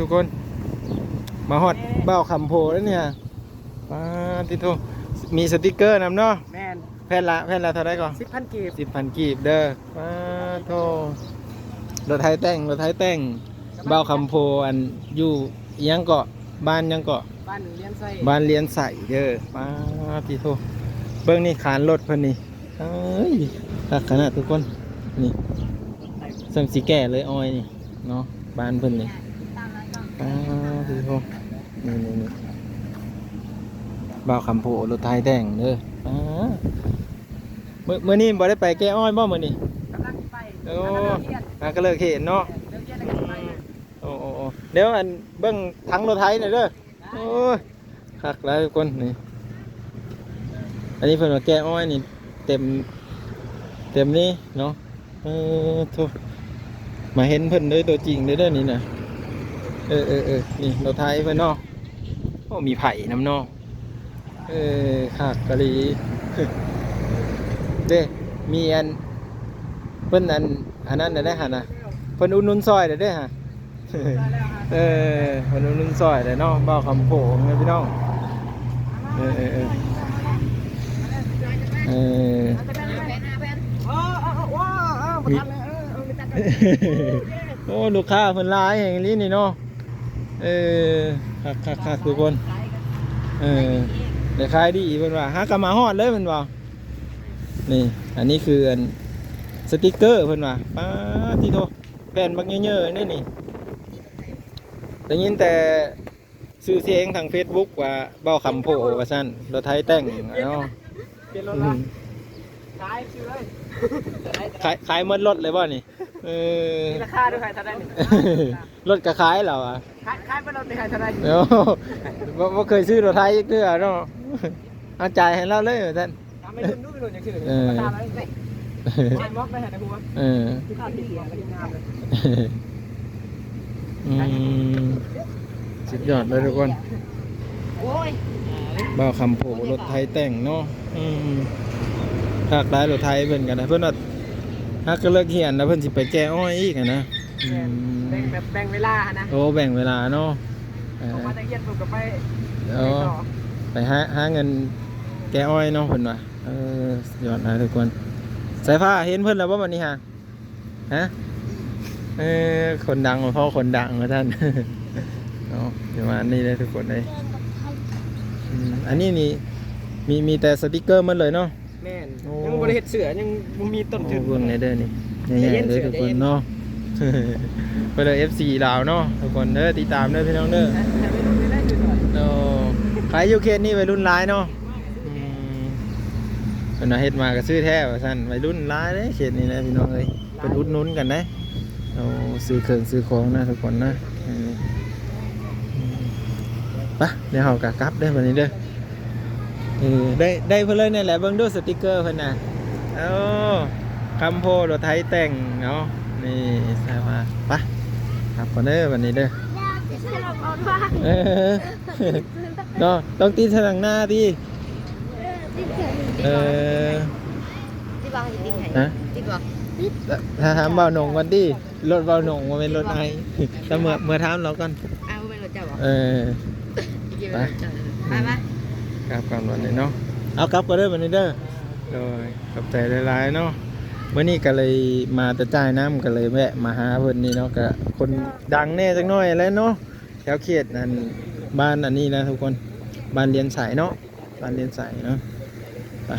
ທຸກຄົນ ມາຮອດບ່າວຄຳໂພແລ້ວນີ້. ປາດຕິໂທ ມີສະຕິກເກີນຳເນາະ. ແມ່ນ. ແຜ່ນລະ ແຜ່ນລະເທົ່າໃດກໍ? ສິບພັນກີບ. ສິບພັນກີບເດີ. ປາດໂທ ລົດໄຖແຕ່ງ ລົດໄຖແຕ່ງ ບ່າວຄຳໂພ ອັນ ຢູ່ຫຍັງເກາະ ບ້ານຫຍັງເກາະ? ບ້ານລຽນໄຊ. ບ້ານລຽນໄຊເດີ. ປາດຕິໂທ ເບິ່ງນີ້ ຄານລົດເພິ່ນນີ້ ເອີຍ ຄັກຂະໜາດທຸກຄົນ. ນີ້ ສ່ຳຊິແກ່ເລີຍອ້ອຍນີ້ເນາະ ບ້ານເພິ່ນນີ້. ປາດຕິໂທ ນີ້ໆໆ ບ່າວຄຳໂພ ລົດໄຖແຕ່ງເດີ. ປາດ ມື້ ມື້ນີ້ບໍ່ໄດ້ໄປແກ່ອ້ອຍບໍ່ມື້ນີ້? ກຳລັງໄປ. ໂອ້ ຫາກໍເລີກຮຽນ ຫາກໍເລີກຮຽນເນາະ. ແມ່ນ ເລີກຮຽນແລ້ວກໍໄປ. ໂອ້ໆໆ ດຽວ ອັນ ເບິ່ງຖັງລົດໄຖໜ່ອຍເດີ. ໂອ້ຍ ຄັກຫຼາຍທຸກຄົນນີ້. ອັນນີ້ເພິ່ນວ່າແກ່ອ້ອຍນີ້ເຕັມ ເຕັມນີ້ເນາະ. ເອີ ໂທ້ ມາເຫັນເພິ່ນໂດຍຕົວຈິງເລີຍເດີນີ້ນະ. ເອີໆໆ ນີ້ລົດໄຖເພິ່ນເນາະ. ໂອ້ ມີໄພ້ນຳເນາະ. ເອີ ຄັກອີ່ຫຼີເດ້. ມີອັນ ເພິ່ນອັນ ອັນນັ້ນແລ້ວຫັ້ນນະ ເພິ່ນອຸດໜູນຊ່ອຍແລ້ວເດ້ຫະ. ເອີ ເພິ່ນອຸດໜູນຊ່ອຍແລ້ວເນາະ ບ່າວຄຳໂພງເດ້ພີ່ນ້ອງ. ເອີ ເອີ ເອີ ເອີ ມີ ໂອ້ ລູກຄ້າເພິ່ນຫຼາຍແຮງອີ່ຫຼີນີ້ເນາະ. ເອີ ຄັກໆໆ ທຸກຄົນ. ເອີ ໄດ້ຂາຍດີເພິ່ນວ່າ ຫາກໍມາຮອດເລີຍແມ່ນບໍ່? ນີ້ ອັນນີ້ຄືອັນສະຕິກເກີເພິ່ນວ່າ. ປາດຕິໂທ ແຜ່ນບັກເຍີະໆ ນີ້ນີ້. ໄດ້ຍິນແຕ່ຊື່ສຽງທາງເຟສບຸກວ່າບ່າວຄຳໂພວ່າຊັ້ນ ລົດໄຖແຕ່ງເນາະ. ປ່ຽນລົດລະ ອືມ ຂາຍຊື່ເລີຍ. ຂາຍ ຂາຍໝົດລົດເລີຍບໍ່ນີ້? ເອີ ມີລາຄາດ້ວຍ ເທົ່າໃດນີ້? ລົດກໍຂາຍແລ້ວອະ. ຂາຍ ຂາຍເບິດລົດນີ້ໃຫ້ເທົ່າໃດ? ໂອ້ ບໍ່ ບໍ່ເຄີຍຊື້ລົດໄຖຈັກເທື່ອເນາະ. ເອົາ ຈ່າຍໃຫ້ລາວເລີຍວ່າຊັ້ນ. ຖາມໄອ້ລຸນດູ ໄອ້ລຸນຢາກຊື້ ເອີ ປະທານເອົາເລີຍ. ໃສ່ໝວກໄວ້ໃຫ້ນະຫົວ. ເອີ ຄືຂ້າວທີ່ຫົວກໍງາມເລີຍ. ອືມ ສຸດຍອດເລີຍທຸກຄົນ. ໂອ້ຍ ບ່າວຄຳໂພ ລົດໄຖແຕ່ງເນາະ. ອືມ ຄັກຫຼາຍລົດໄຖເພິ່ນກໍໄດ້. ເພິ່ນວ່າຫາກໍເລີກຮຽນແລ້ວ ເພິ່ນຊິໄປແກ່ອ້ອຍອີກຫັ້ນນະ. ອືມ ແບ່ງແບບແບ່ງເວລາຫັ້ນນະ. ໂອ້ ແບ່ງເວລາເນາະ. ເອີ ອອກມາຈາກຮຽນປຸບກໍໄປ ເອີ ໄປຕໍ່ ໄປຫາ ຫາເງິນແກ່ອ້ອຍເນາະ ເພິ່ນວ່າ. ເອີ ສຸດຍອດນະທຸກຄົນ. ສາຍຟ້າເຫັນເພິ່ນແລ້ວບໍ່ບັດນີ້ຫາ? ຮະ? ເອີ ຄົນດັງ ພໍ່ຄົນດັງວ່າຊັ້ນເນາະ. ປະມານນີ້ເດ້ທຸກຄົນເອີຍ. ອືມ ອັນນີ້ນີ້ ມີ ມີແຕ່ສະຕິກເກີໝົດເລີຍເນາະ. ແມ່ນ. ໂອ້ ຍັງບໍ່ໄດ້ເຮັດເສື້ອ ຍັງບໍ່ມີຕົ້ນທຶນ. ໂອ້ ເບິ່ງແດ່ເດີນີ້ ໃຫຍ່ໆເດີທຸກຄົນເນາະ. ເພິ່ນເລີຍ ເອັຟຊີ ລາວເນາະ ທຸກຄົນເດີ ຕິດຕາມເດີພີ່ນ້ອງເດີ. ໂອ້ ຂາຍຢູ່ເຂດນີ້ໄວລຸ້ນຫຼາຍເນາະ. ອືມ ເພິ່ນວ່າເຮັດມາກໍຊື້ແທ້ວ່າຊັ້ນ ໄວລຸ້ນຫຼາຍເດ້ເຂດນີ້ນະພີ່ນ້ອງເອີຍ. ເພິ່ນອຸດໜູນກັນເດ້. ໂອ້ ຊື້ເຄື່ອງຊື້ຂອງນະທຸກຄົນນະ. ເອີ ໄປ ດຽວເຮົາກໍກັບເດີບັດນີ້ເດີ. ເອີ ໄດ້ ໄດ້ເພິ່ນເລີຍນີ້ແຫຼະ ເບິ່ງດູສະຕິກເກີເພິ່ນນະ. ໂອ້ ຄຳໂພ ລົດໄຖແຕ່ງເນາະ. ນີ້ ໃສ່ມາ ໄປ ກັບກ່ອນເດີບັດນີ້ເດີ. ເອີ ເນາະ ຕ້ອງຕິດໃສ່ຫຼັງໜ້າຕິ. ເອີ ຕິດບໍ່? ຮະ? ຕິດບໍ່? ຖ້າຖາມບ່າວໜົງກ່ອນຕິ. ລົດບ່າວໜົງ ບໍ່ແມ່ນລົດອ້າຍ. ແຕ່ເມື່ອ ເມື່ອຖາມລາວກ່ອນ. ອ້າຍ ບໍ່ແມ່ນລົດເຈົ້າບໍ່? ເອີ ໄປ ໄປ ໄປ ກັບກ່ອນບັດນີ້ເນາະ. ເອົາ ກັບກ່ອນເດີບັດນີ້ເດີ. ໂດຍ ຂອບໃຈຫຼາຍໆເນາະ. ມື້ນີ້ກໍເລີຍມາແຕ່ຈ່າຍນ້ຳ ກໍເລີຍແວະມາຫາເພິ່ນນີ້ເນາະ. ກໍຄົນດັງແດ່ຈັກໜ້ອຍແຫຼະເນາະ ແຖວເຂດອັນ ບ້ານອັນນີ້ນະທຸກຄົນ ບ້ານລຽນໄຊເນາະ. ບ້ານລຽນໄຊເນາະ. ໄປ